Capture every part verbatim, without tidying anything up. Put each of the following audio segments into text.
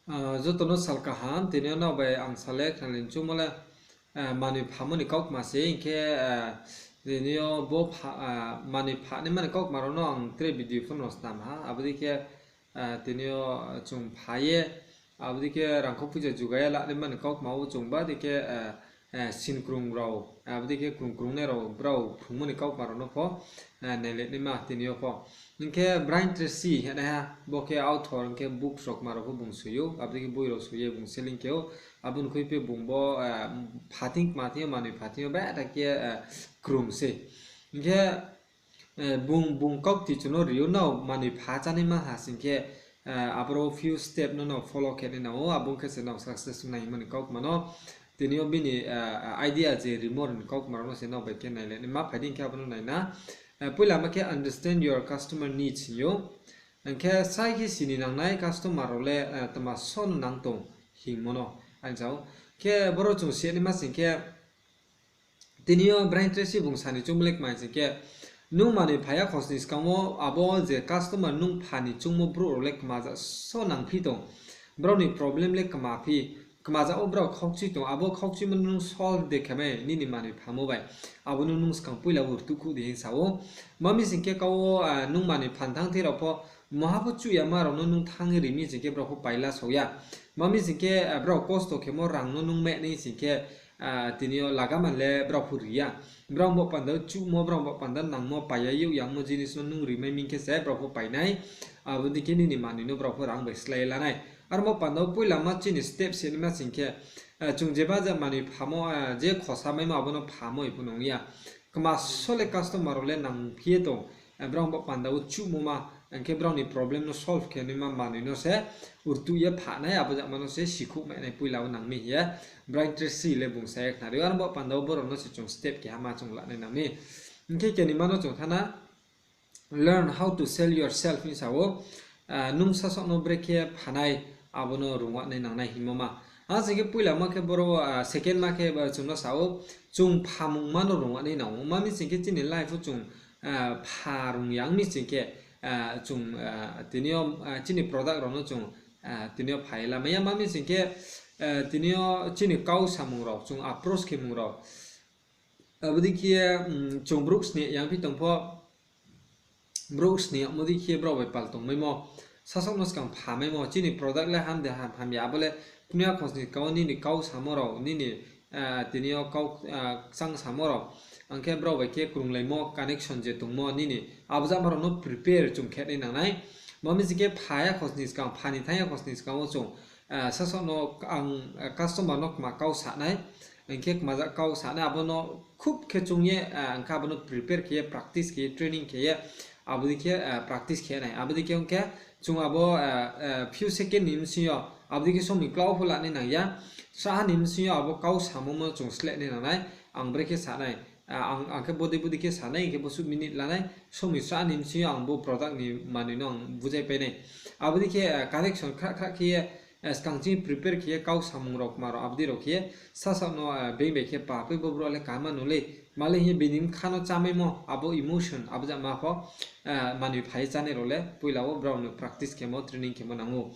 Ah, joto no sal kaham, tini yo nrao bai ang sa le khnalai choungmo le, ah, manoi phamo ni kautma se, hing khe, ah, tini yo bo pha-, ah, manoi phanaima ni kautma rao no ang tre video pho no snam ha, abo dei khe, ah, tini yo, ah, chung pha ye, abo dei khe rangkho poicha juga ye lanaima ni kautma wo chung ba dei khe, ah, ah, sinkrung rao, abo dei khe krung krungnai rao brao phrungmo ni kautma rao no pho, ah, nailai naima tini yo pho. Hing khe Brian Tracy hinaiha, bo khe author, hing khe books rao kma rao pho bung soi ou, abo dei khe boi rao soi ye bung selling khe ou, abo ni khui phi bung bo, ah, phathing kma thing yo, manoi phathing yo, beta khe, ah, krum se. Hing khe, eh, bung, bung kaukti chung no ri ou, nrao manoi pha chánaima ha sing khe, ah, aboro few step no nrao follow khe nai nang ou, abo ong khe se nrao success ong nai hingmo ni kautma no. Tini yo bini, ah, idea je rimo ni kautma rao no se nrao bai khe nailai naima phai di, hing khe abo no nai na. Eh, poila ma khe understand your customer needs hing ou. Hing khe sai khe sini nangnai customer rao le, eh, tma so no nang tong hingmo no, aini sa ou. Khe boro chung si naima sing khe, tini yo Brian Tracy bung sa ni choungmo le kma hing sing khe, nung manoi phai ya khosni skang wo abo je customer nung pha ni choungmo brouh rao le kma ja so nangphi tong, brao ni problem le kma phi, kma ja wo brao khaukchui tong, abo khaukchuimo no nung solve de khe mai nini manoi phamo bai, abo no nung skang poila wo rtuhkhouh di hing sa ou. Ma mi sing khe kau wo, ah, nung manoi phan thanng thing rao pho, maha pho chuh yama rao no nung thanng ri mi sing khe brao pho paila sao ya. Ma mi sing khe, ah, brao kosto khemo rang no nung meh nai sing khe, ah, tini yo lagaman le brao pho ri ya. Brao bo panda chuhmo, brao bo panda nangmo, pai ya youh yangmo jinis no nung rimai mi khe se brao pho pai nai. Abo dei khe nini manoi no brao pho rang bai slái la nai. Aro bo panda poila ma chini step se naima sing khe, ah, chung jeba je manoi phamo, ah, je khosa maimo abo no phamo pho nung ya. Kma so le customer rao le nangphi ye tong, ah, brao bo panda wo chuhmo ma, hing khe brao ni problem no solve khe naima manoi no se rtuh ye pha nai, abo jama no se sikhouh mai nai poila wo nang mi hing ye, Brian Tracy le bung sa ye khnari ou, aro bo panda wo brao no se chung step keha ma chung la nai nang mi. Hing khe kenima no chung thanng na, learn how to sell yourself hing sa ou, ah, nung sasaoh no brekhe phanai, abo no rungwanai nangnai hingmo ma. Abo sing khe poila ma khe boro, ah, second ma khe, ah, chung no sa ou, chung phamungma no rungwanai nang ou. Ma mi sing khe chini life wo chung, ah, pha rung ya ong mi sing khe, ah, chung, ah, tini yo, ah, chini product rao no chung, ah, tini yo phai lamai ya. Ma mi sing khe, ah, tini yo chini kau samung rao, chung approach khemung rao, abo dei khe, mm, chung brouh sni yangphi tong pho, brouh sni yagmo dei khe brao bai pal tongmaimo, sasaoh no skang phamaimo, chini product le ham de ham, hamya, abo le knuya khosni kau, nini kau samo rao, nini, ah, tini yo kau, ah, kchang samo rao, ang khe brao bai khe krunglaimo connection je tongmo nini, abo jama rao no prepare chung khe nai nangnai. Ma mi sing khe pha ya khosni skang, pha ni thanng ya khosni skang wo chung, ah, sasaoh no ang, ah, customer no kma kau sa nai, hing khe kma ja kau sa nai, abo no khub khe chung ye, ah, ang khe abo no prepare khe ye, practice khe ye, training khe ye, abo dei khe, ah, practice khe nai. Abo dei khe ong khe chung abo, ah, ah, few second ni bsing yo, abo dei khe somoi klau pho la nai nang ya. Sraha ni bsing yo abo kau samo no chung sleh nai nang nai. Ang brekhe sa nai, ah, ang, ang khe bodei bodei khe sa nai, hing khe bosuh minute la nai. Somoi sraha ni bsing yo ang bo product ni manoi no ang bujaipai nai. Abo dei khe, ah, connection khra khra khe ye, ah, skang chini prepare khe ye kau samung rao kma rao abo dei rao khe ye, sasaoh no, ah, being bai khe pa poi bo brouh le kaham ma nung lei, ma le hing ye bini bkha no chámaimo, abo emotion, abo jama pho, ah, manoi phai ye chánai rao le poila wo brao no practice khemo, training khemo nang ou.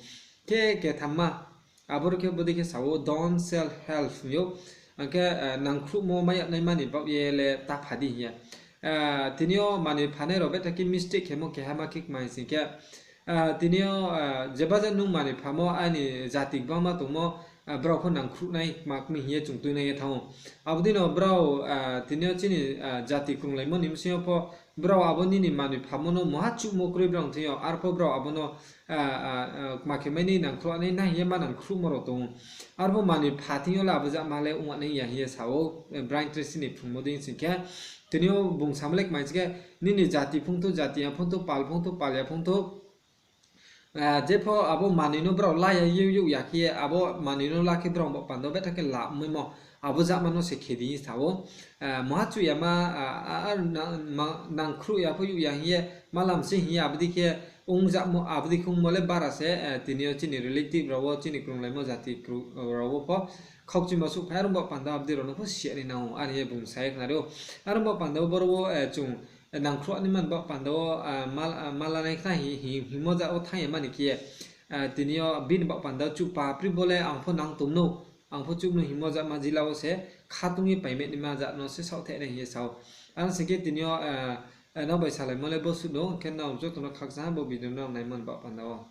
Khe kethamma, aboro khe bodei khe sa ou, don't sell help hing ou. Ang khe, ah, nangkhruhmo mai yag naima ni baoh ye le ta pha di hing ye. Ah, tini yo manoi phanai rao beta khe mistake khemo keha ma khe kma hing sing khe, ah, tini yo, ah, jeba je nung manoi phamo aini jati gbangma tongmo, ah, brao pho nangkhruh nai kma kmi hing ye chung tuinai ye thanng ou. Abo dei no brao, ah, tini yo chini, ah, jati krunglaimo ni bsing yo pho, brao abo nini manoi phamo no maha chuhmo kroi brao thing yo, arpho brao abo no, ah, ah, ah, kma khe mai ni nangkhruh nai na hing ye ma nangkhruhmo rao tong ou. Arpho manoi pha thing yo le abo jama le ong nai ya hing ye sa ou, eh, Brian Tracy ni phrungmo dei sing khe. Tini yo bung samo le kma hing sing khe, nini jati phungthou, jati ya phungthou, pal phungthou, pal ya phungthou, ah, jepho abo manoi no brao la ya ye youh ya khe ye, abo manoi no la khe brao bo panda wo beta khe lab maimo, abo jama no se khe di hing sa ou. Ah, maha chuh ya ma, ah, ah, ah, na-, ma-, nangkhruh ya pho youh ya hing ye, ma lam se hing ye, abo dei khe ong jamo, abo dei khe ongmo le bara se, eh, tini yo chini relative rao wo, chini krunglaimo jati kru-, rao wo pho khaukchuimo suh phai, aro bo panda abo dei rao no pho si ya ni nang ou, are hing ye bung sa ye khnari ou. Aro bo panda wo boro wo, eh, chung, eh, nangkhruh naima ni bo panda wo, ah, mal-, ah, ma lanai khna hi-, hi-, hingmo ja wo thanng ya mani khe ye, tini yo bini baoh panda wo chuh papri bo le ang pho nang tong nou, ang pho chuh nou hingmo jama jila wo se khatung ye paimai naima ja no se saohthaih nai hing ye sa ou. Aro sing khe tini yo, nrao bai salaimo le bo suh no, hing khe nrao joto no khakchang ha bo video no naimo ni baoh panda wo.